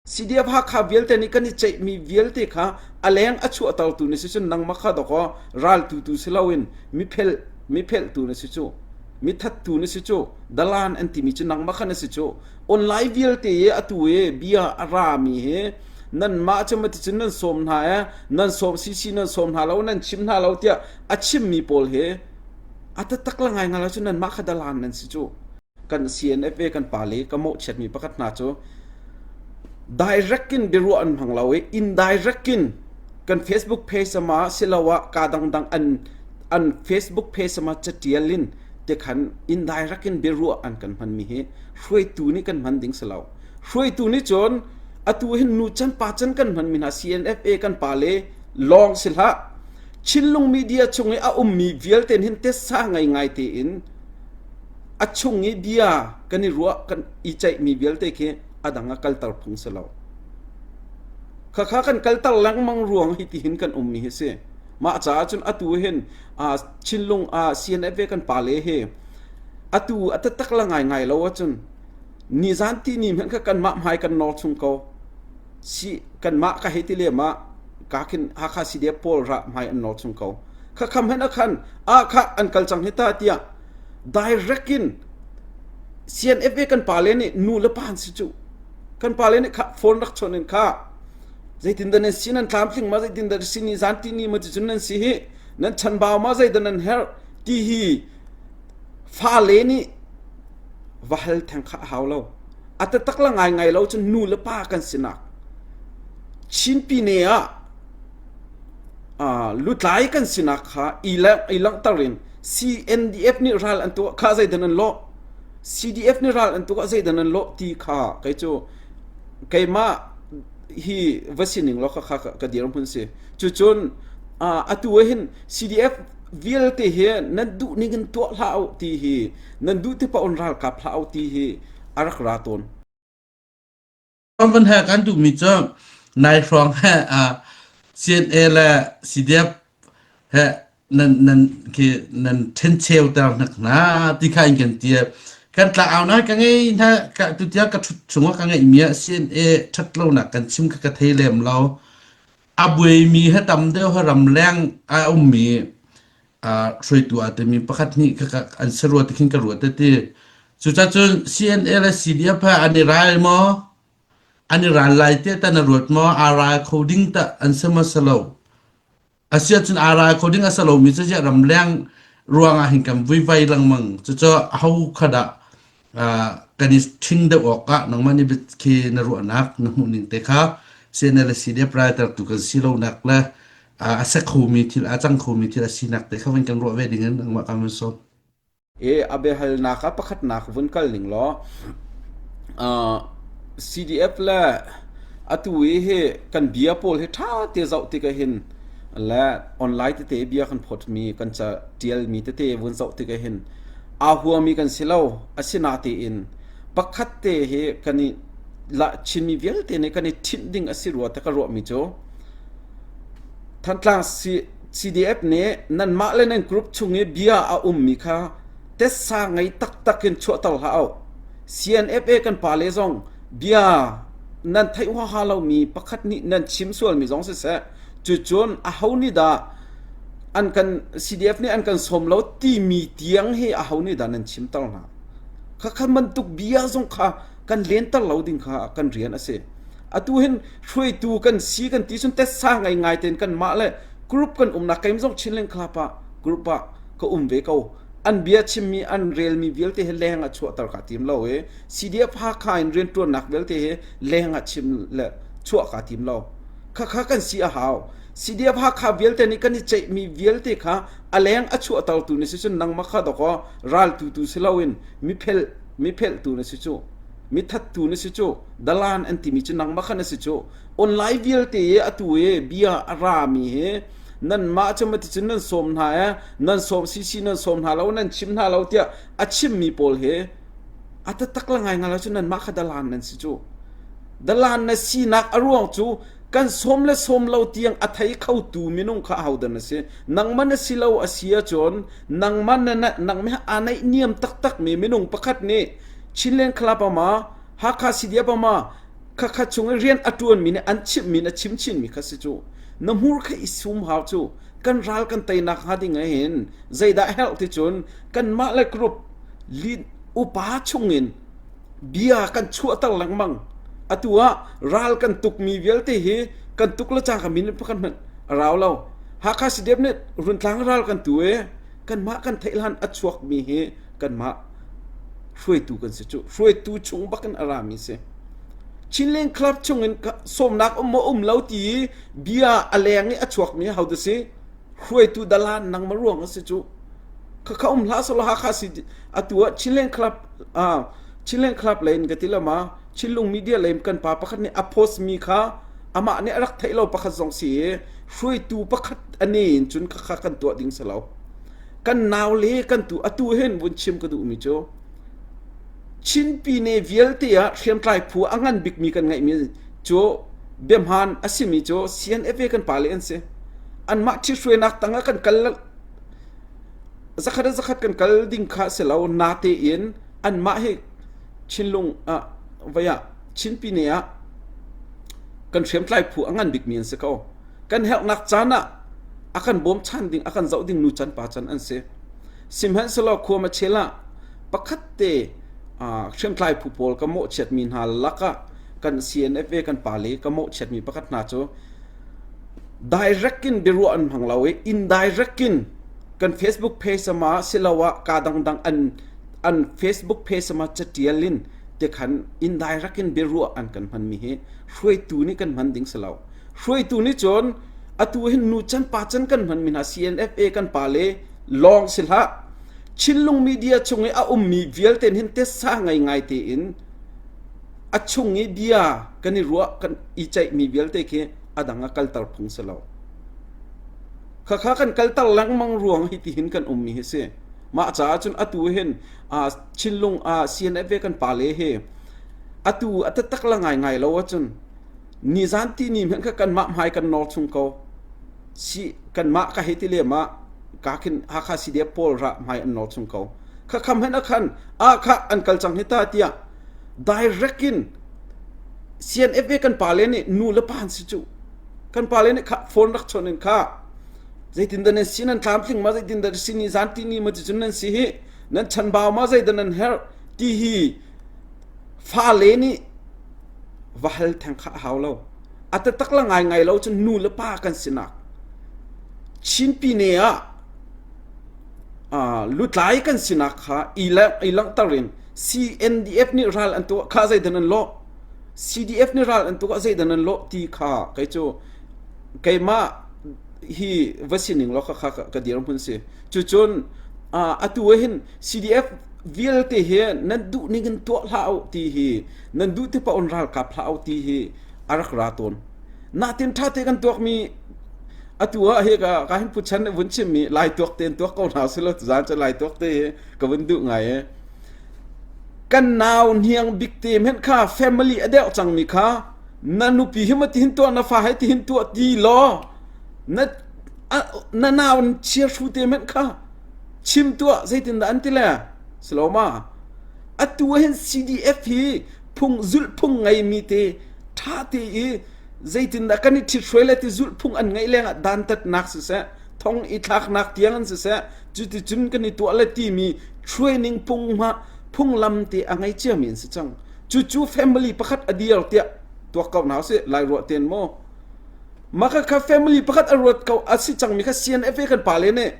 CDF Hakha vialte nih kan i ceihmi vialte kha a leng a chuahtertu na si cun nangmah kha dawkaw raltu tu si loin miphel miphelhtu na si cu mithattu na si cu dalan an timi cu nangmah kha na si cu online vialte i atu i bia a rami hi nanmah cu maticun nan sawm hna e nan sawm sisi nan sawm hna lo nan chim hna lo tiah a chimmi pawl hi a taktak la ngai ngai lo cun nanmah kha dalan nan si cu Kan CNFA kan pale ka mawhchiatmi pakhat hna cu direct in biaruah an hmang lo i indirect in kan Facebook page ama siloah ka dangdang an an Facebook page ama catial in tikhan indirect in biaruah an kan hmanmi hi hruaitu nih kan hman ding si lo. Hruaitu nih cun atu hin nu can pa can kan hmanmi hna CNFA kan pale lawng si hlah. Chinlung media chung i a ummi vialte hin tessa ngai ngai tein a chung i bia kan i ruah kan i ceihmi vialte khi a dang a kalter phung si lo. Khakha kan kalter lengmang ruang hi tihin kan ummi hi si. Mah caah cun atu hin Chinlung CNF kan pale hi atu a taktak la ngai ngai lo ahcun nizan ti ni hmanh kha kanmah hmai kan nor chung ko. Si kanmah ka hei ti lem ah ka khin Hakha CDF pawl ra hmai an nor chung ko. Kha kham hen a khan ah kha an kal cang hi ta tiah direct in CNFA kan pale nih nu le pa an si cu kan pale nih kha phone rak chon in kha zeitindah nan si nan tlamtling ma zeitindah si ni zan ti ni ma ti cun nan si hi nan chanbau ma zeidah nan herh ti hi fale nih va hal theng kha a hau lo a taktak la ngai ngai lo cun nu le pa kan sinak Chin pine ah lutlai kan sinak kha i langhter in CNDF nih ral an tuah kha zeidan an lawh CDF nih ral an tuah zeidan an lawh ti kha kei cu keimah hi va sining law kha kha ka dirhmun si cucun atu hin CDF vialte hi nan duh ning in tuah hlah u ti hi nan duh ti paoh in ralkap hlah u ti hi a rak ra tawn. Van he kan duhmi cu nai hrawng he CNA le CDF he nan nan khi nan ṭhencheu ter hnak hna ti kha in kan ti. Kan tlangau na ka ngei hna ka tutiang ka ṭhut chungah ka ngeihmi ah CNA ṭhat lonak kan chim kha ka thei lem lo. A buaimi he tam deuh he ramleng a ummi hruaitu aa timi pakhat hnih kha an si rua ti khin ka ruat ti. Cucacun CNA le CDF he an i ral maw? An i ral lai tiah tah na ruat maw? Aa ral kho ding tah an si maw si lo? Asiahcun aa ral kho ding a si lomi cu ziah ramleng ruangah hin kan vuivai lengmang. Cucu aho kha dah kan i ṭhing deuh awk ah nangmah nih khi na ruahnak na hmuhning te kha CNA le CDF raltertu kan si lonak le a si khomi thil a cang khomi thil a sinak te kha van kan ruah ve ding in nangmah kan van sawm. E a biahalnak ah pakhatnak vun kal ning law CDF le atu i hi kan bia pawl hi ṭha te zoh tik ah hin le online tete bia kan phawtmi kan ca ṭialmi tete vun zoh tik ah hin aa huami kan si lo asinatein pakhat te hi kan i Chinmi vialte nih kan i ṭhinh ding a si rua ti ka ruahmi cu Thantlang CDF nih nanmah le nan group chung i bia a ummi kha tessa ngei taktak in chuahter hlah u. CNFA kan pale zong bia nan theih huaha lomi pakhat nih nan chim sualmi zong siseh cucun aho nih dah an kan CDF nih an kan sawm lo timi tiang hi aho nih dah nan chimter hna khakha bantuk bia zong kha kan lenter lo ding kha kan rian a si atu hin hruaitu kan si kan ti cun tessa ngai ngai ten kan mah le group kan umnak keim zong Chinland Club ah group ah ka um ve ko an bia chimmi an relmi vialte hi leng ah chuahter ka tim lo i CDF Hakha in riantuannak vialte hi leng ah chim le chuah ka tim lo khakha kan si a hau CDF Hakha vialte nih kan i ceihmi vialte kha a leng a chuahtertu na si cun nangmah kha dawkaw raltu tu si loin miphel miphelhtu na si cu mithattu na si cu dalan an timi cu nangmah kha na si cu online vialte i atu i bia a rami hi nanmah cu maticun nan sawm hna e nan sawm sisi nan sawm hna lo nan chim hna lo tiah a chimmi pawl hi a taktak la ngai ngai lo cu nanmah kha dalan nan si cu dalan na sinak a ruang cu kan sawm le sawm lo tiang a thei khotu minung kha ahodah na si nangmah na si lo a si ahcun nangmah na nangmah aa naih niam taktak mi minung pakhat nih Chinland Club ama Hakha CDF ama Khakha chung i rian a ṭuanmi nih an chimhmi na chim chinmi kha si cu. Na hmur kha i sum hau cu. Kan ral kan teinak hnga ding ah hin zeidah herh ti cun kanmah le group lead upa chungin bia kan chuahter lengmang. Atu ah ral kan tukmi vialte hi kan tuk le cangka minute pakhat hmanh a rau lo. Hakha CDF nih Runtlang ral kan tu i kanmah kan theih hlan a chuakmi hi kanmah hruaitu kan si cu. Hruaitu chung bakin a rami si. Chinland Club chungin sawmnak um maw um lo ti i bia a leng i a chuakmi ho dah si? Hruaitu dalan nangmah ruang a si cu. Khakha um hlah selaw Hakha si atu ah Chinland Club ah Chinland Club lei in ka ti lama Chinlung Media lei kan pa pakhat nih a post mi kha amah nih a rak theih lo pakhat zong si i hruaitu pakhat a ne in cun khakha kan tuah ding si lo. Kan nau le kan tu atu hin vun chim ka duhmi cu Chin pine vialte ah hriamtlai phu a ngan bikmi kan ngeihmi cu biahmaan a simi cu CNFA kan pale an si. Anmah ṭhithruainak tangah kan kal zakhat zakhat kan kal ding kha si lo natein anmah hi Chinlung ah vai ah Chin pine ah kan hriamtlai phu a ngan bikmi an si ko. Kan herhnak caan ah a kan bawmchan ding a kan zoh ding nu can pa can an si. Sihmanhsehlaw khua machel ah pakhat te hriamtlai phu pawl ka mawhchiatmi hna lakah kan CNFA kan pale ka mawhchiatmi pakhat hna cu direct in biaruah an hmang lo i indirect in kan Facebook page ama siloah ka dangdang an an Facebook page ama catial in te khan indirect in biaruah an kan hmanmi hi hruaitu nih kan hman ding si lo. Hruaitu nih cun atu hin nu can pa can kan hmanmi hna CNFA kan pale lawng si hlah. Chinlung media chung i a ummi vialte hin tessa ngei ngai tein a chung i bia kan i ruah kan i ceihmi vialte khi a dang a kalter phung si lo. Khakha kan kalter lengmang ruang hi tihin kan ummi hi si. Mah caah cun atu hin Chinlung CNFA kan pale hi atu a taktak la ngai ngai lo ahcun nizan ti ni hmanh kha kanmah hmai kan nawr chung ko. Si kanmah ka hei ti lem ah ka khin Hakha CDF pawl ra hmai an nawr chung ko. Kha kham hen a khan a kha an kal cang hi ta tiah direct in CNFA kan pale nih nu le pa an si cu. Kan pale nih kha phone rak chon in kha zeitin dah nan si nan tlamtling ma zeitin dah si ni zan ti ni ma cun nan si hi nan chanbau ma zeidah nan herh ti hi fale nih va hal theng kha a hau lo. A taktak la ngai ngai lo cun nu le pa kan sinak Chin pine ah lutlai kan sinak kha i langhter in CNDF nih ral an tuah kha zeidan an lawh CDF nih ral an tuah zeidan an lawh ti kha kei cu keimah hi va sining law kha ka dirhmun si cucun atu hin CDF vialte hi nan duh ning in tuah hlah u ti hi nan duh ti paoh in ralkap hlah u ti hi a rak ra tawn natin ṭha te kan tuakmi atu ah hi ka ka hin puchan nih vun chimmi lai tuak te in tuak ko hna silo tuzaan cu lai tuak te hi ka vun duh ngai e kan nau hniang bik te hmenh kha family a deuh cangmi kha na nupi hi ma tihin tuah na fa he tihin tuah ti law na na nau chia hru te hmenh kha chim tuah zeitindah an ti le siloma atu hin CDF hi phung zulhphung ngeimi te ṭha te i zeitindah kan i ṭhithruai le ti zulhphung an ngeih lengah dantatnak siseh thong i thlaknak tiang an siseh cuticun kan i tuah le timi training phung hma phunglam te a ngei ciami an si cang cucu family pakhat a dir tiah tuak ko hna usih lai ruah ten maw maka kha family pakhat a ruat ko a si cangmi kha CNFA kan pale nih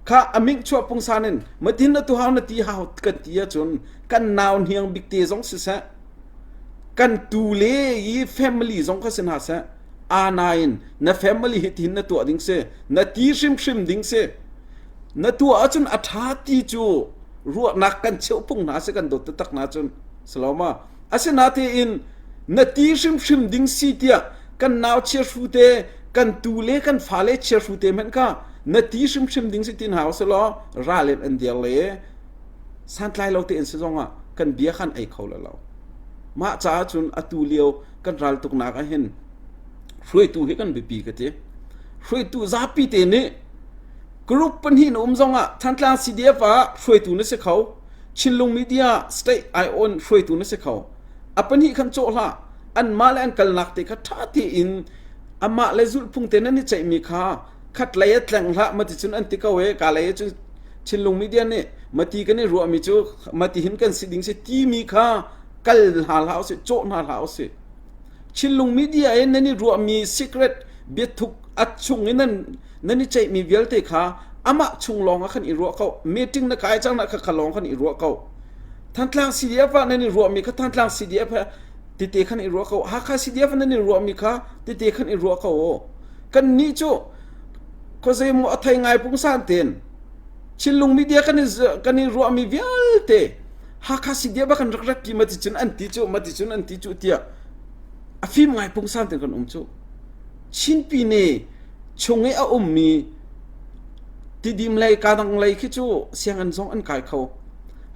kha a ming chuah pungsan in matin na tu hau na ti hau kan ti ahcun kan nau hniang bik te zong siseh kan tu le i family zong kha si hna seh anain na family hi tin na tuah ding si na ti hrimhrim ding si na tuah ahcun a ṭha ti cu ruahnak kan cheuh phung hna si kan dawt taktak na cun saloma asinatein na ti hrimhrim ding si tiah kan nau chiahru te kan tu le kan fale chiahru te hmanh kha na ti hrimhrim ding si tin hau selaw ral in an dir le santlai lo tein si zongah kan bia khan ei kho lo mah caah cun atu lio kan ral tuknak ah hin hruaitu hi kan biapi ka ti hruaitu zapi te nih group pahnih na um zongah Thantlang CDF ah hruaitu na si kho Chinlung Media state ai on hruaitu na si kho a pahnih khan cawh hlah. Anmah le an kalnak te kha ṭha tein amah le zulhphung te nan i ceihmi kha khat lei ah tleng hlah mati cun an ti ko e ka lei ah cun Chinlung media nih mati kan i ruahmi cu mati hin kan si ding si timi kha kal hna hlah usih cawh hna hlah usih Chinlung media in nan i ruahmi secret biathuk a chung in nan nan i ceihmi vialte kha amah chung lawng ah khan i ruah ko meeting na kai cang na kha kha lawng khan i ruah ko Thantlang CDF ah nan i ruahmi kha Thantlang CDF tete khan i ruah ko Hakha CDF nan i ruahmi kha tete khan i ruah ko kan nih cu khuazei maw a thei ngai pungsan ten Chinlung media kan i kan i ruahmi vialte Hakha CDF ah kan rak rat pi mati cun an ti cu mati cun an ti cu tiah a fim ngai pungsan ten kan um cu Chinpi ne chung i a ummi Tidim lei kadang lei khi cu sianginn zong an kai kho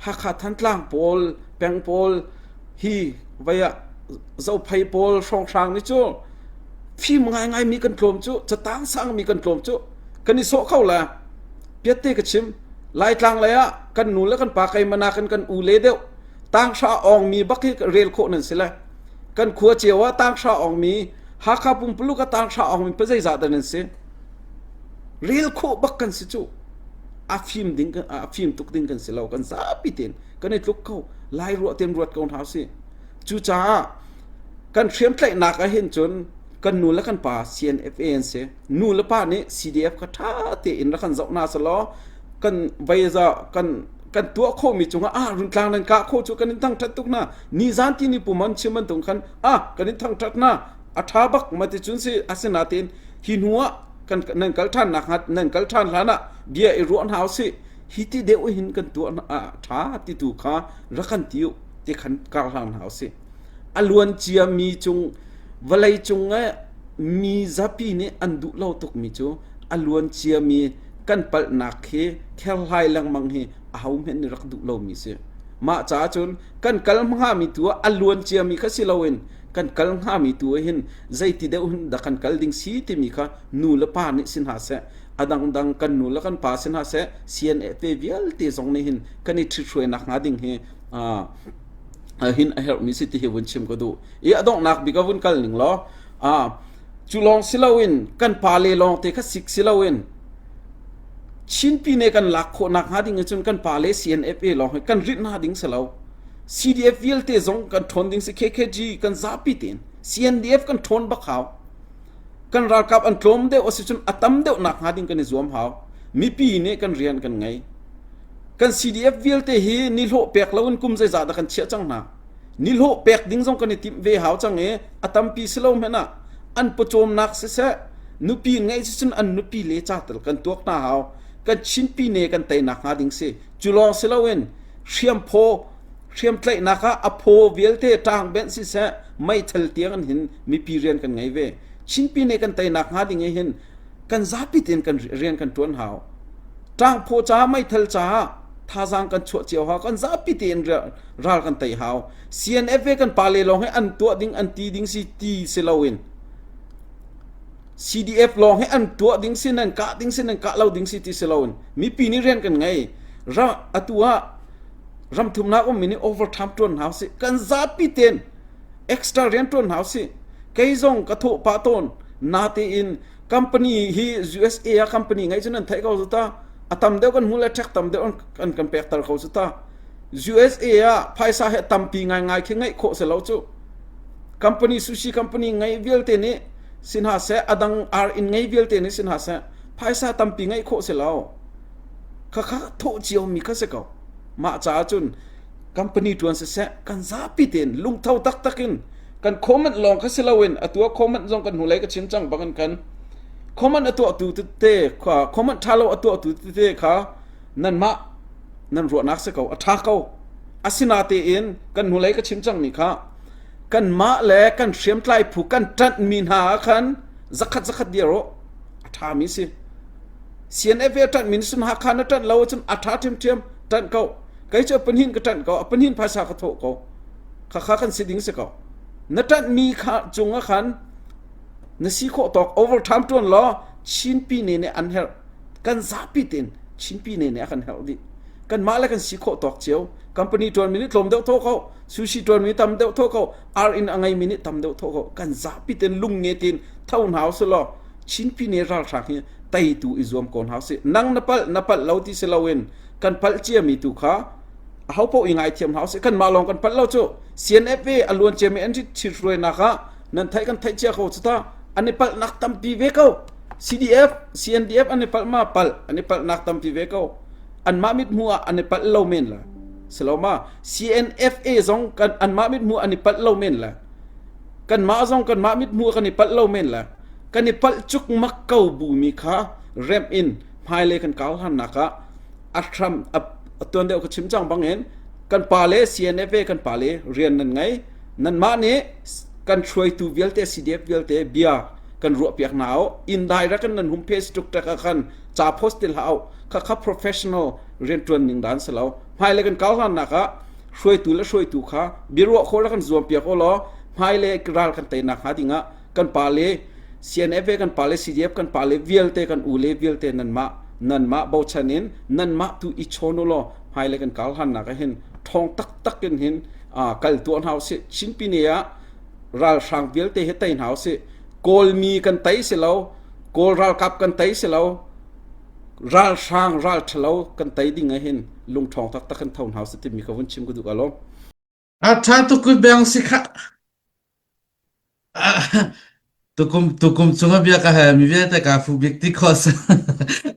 Hakha Thantlang pawl peng pawl hi vei ah Zophei pawl hrawnghrang nih cu fim ngaingai mi kan tlawm cu catang sang mi kan tlawm cu kan i sawh kho la piatte ka chim Laitlang lei ah kan nu le kan pa keimah nakin kan u le deuh tanghra awng mi bak hi rel khawh nan si le kan khua cio ah tanghra awng mi Hakha pumpuluk ah tanghra awng mi pa zeizah dah nan si rel khawh bak kan si cu a fim ding a fim tuk ding kan si lo kan zapi tein kan i tluk ko lai ruah ten ruat ko hna usih cucaah kan hriamtlaihnak ah hin cun kan nu le kan pa CNFA an si nu le pa nih CDF kha ṭha tein rak kan zoh hna selaw kan veiza kan kan tuah khawhmi cungah ah runtlang nan kah khawh cu kan in thangṭhat tuk hna nizan ti ni pum an chim bantuk khan ah kan in thangṭhat hna a ṭha bak ma ti cun si asinain hi hnu ah kan nan kal ṭhan nak hnga nan kal ṭhan hlan ah bia i ruah hna usih hi ti deuh hin kan tuah ah ṭha ti tu kha rak kan ti u ti khan kar hlang hna usih a luan cia mi cung vawlei cung eh mi zapi nih an duh lo tuk mi cu a luan cia mi kan palhnak hi kherhlai lengmang hi aho hmenh nih rak duh lomi si mah caah cun kan kal hnga mi tu ah a luan cia mi kha si loin kan kal hnga mi tu ah hin zeiti deuh hin dah kan kal ding si timi kha nu le pa nih si hna seh a dangdang kan nu le kan pa si hna seh CNA te vialte zong nih hin kan i ṭhithruainak hnga ding hi hin a herhmi si ti hi vun chim ka duh i a donghnak bik a vun kal ning law cu lawng si loin kan pa le lawng te kha sik si loin Chinpi ne kan lak khawhnak hnga ding cun kan pa le CNFA lawng hi kan rinh hna ding si lo CDF vialte zong kan ṭhawn ding si KKG kan zapi tein CNDF kan ṭhawn bak hau kan ralkap an tlawm deuh a si cun a tam deuh nak hnga ding kan i zuam hau mipi nih kan rian kan ngei kan CDF vialte hi nihlawh pek loin kum zeizah dah kan chiah cang hna nihlawh pek ding zong kan i timh ve hau cang i a tampi si lo hmanh ah an pawcawmnak siseh nupi ngeih si cun an nupi le ca tal kan tuak hna hau kan Chinpi ne kan teinak hnga ding si cu lawng si loin hriamphaw hriamtlaihnak ah a phaw vialte ṭang benh siseh meithal tiang an hin mipi rian kan ngei ve Chinpi ne kan teinak hnga ding hin kan zapi tein kan rian kan ṭuan hau ṭangphaw caah meithal caah thazaang kan chuah cio hau kan zapi tein ral kan tei hau CNF kan pale lawng hi an tuah ding an ti ding si ti si loin CDF lawng hi an tuah ding si nan kah ding si nan kah lo ding si ti si loin mipi nih rian kan ngei ram atu ah ram thumnak ummi nih overtime tuan hna usih kan zapi ten extra rian tuan hna usih kei zong ka thawh pah tawn natein company hi USA ah company ngei cun an theih ko zu ta a tam deuh kan hmu le ṭhek tam deuh an kan pekter ko zu ta USA ah phaisa he tampi ngaingai khi ngeih khawh si lo cu company sushi company ngei vialte nih si hna seh a dang ar in ngei vialte nih si hna seh phaisa tampi ngeih khawh si lo khakha thawh cio mi kha si ko mah caah cun company ṭuan siseh kan zapi tein lungtho taktak in kan comment lawng kha si loin atu ah comment zong kan hnulei ka chim cang bangin kan comment a tuahtu tete kha comment ṭha lo a tuahtu tete kha nanmah nan ruahnak si ko a ṭha ko asinatein kan hnulei ka chim cangmi kha kanmah le kan hriamtlai phu kan ṭanhmi hna ah khan zakhat zakhat dir u a ṭhami si CNF a ṭanhmi nih cun Hakha na ṭanh lo ahcun a ṭha ṭhiamṭhiam ṭanh ko kei cu a pahnih ka ṭanh ko a pahnih phaisa ka thawh ko khakha kan si ding si ko na ṭanhmi kha cung ah khan na si khawh tawk overtime ṭuan law Chinpi ne nih an herh kan zapi tein Chinpi ne nih a kan herh dih. Kanmah le kan si khawh tawk cio. Company ṭuanmi nih tlawm deuh thaw ko, sushi ṭuanmi tam deuh thaw ko, ar in a ngeimi nih tam deuh thaw ko. Kan zapi ten lung nge tein tho hna usih law Chin Pyine ralhrang hi teitu i zuam ko hna usih. Nang na palh na palh lo ti si loin kan palh ciami tu kha aho paoh i ngaithiam hna usih. Kanmah lawng kan palh lo cu. CNFA a luan ciami an ṭhithruainak ah nan theih kan theih cia ko cu ta. An i palhnak tampi ve ko. CDF, CNDF an i palh ma palh an i palhnak tampi ve ko. Anmah mithmuh ah an i palh lo men la. Siloma CNFA zong kan anmah mithmuh an i palh lo men la. Kanmah zong kanmah mithmuh kan i palh lo men la. Kan i palh cukmak ko bu mi kha remh in hmailei kan kau hannak ah a hram a tuan deuh ka chim cang bangin kan pa le CNFA kan pa le rian nan ngei nanmah nih kan hruaitu vialte CDF vialte bia kan ruahpiak hna o indirect in nan hum Facebook tek ah khan ca post til hau kha kha professional riantuan ning dan si lo hmailei kan kau hlannak ah hruaitu le hruaitu kha biaruah khawh kan zuam piak o law hmailei ral kan teinak hnga dingah kan pa le CNF kan pa le CDF kan pa le vialte kan u le vialte nanmah nanmah bochan in nanmah tu i chawn u law hmailei kan kal hannak ah hin ṭhawng taktak in hin kal tuah hna usih Chinpine ah ralhrang vialte hi tei hna usih Kawlmi kan tei si lo Kawl ralkap kan tei si lo ralhrang ral ṭhalo kan tei ding ah hin lungṭhawng taktak kan tho hna usih timi ka vun chim ka duh ka lawm. A ṭha tuk beng si khah. Tukum tukum chung a bia ka hal mi vialte ka fuh bik ti khawh.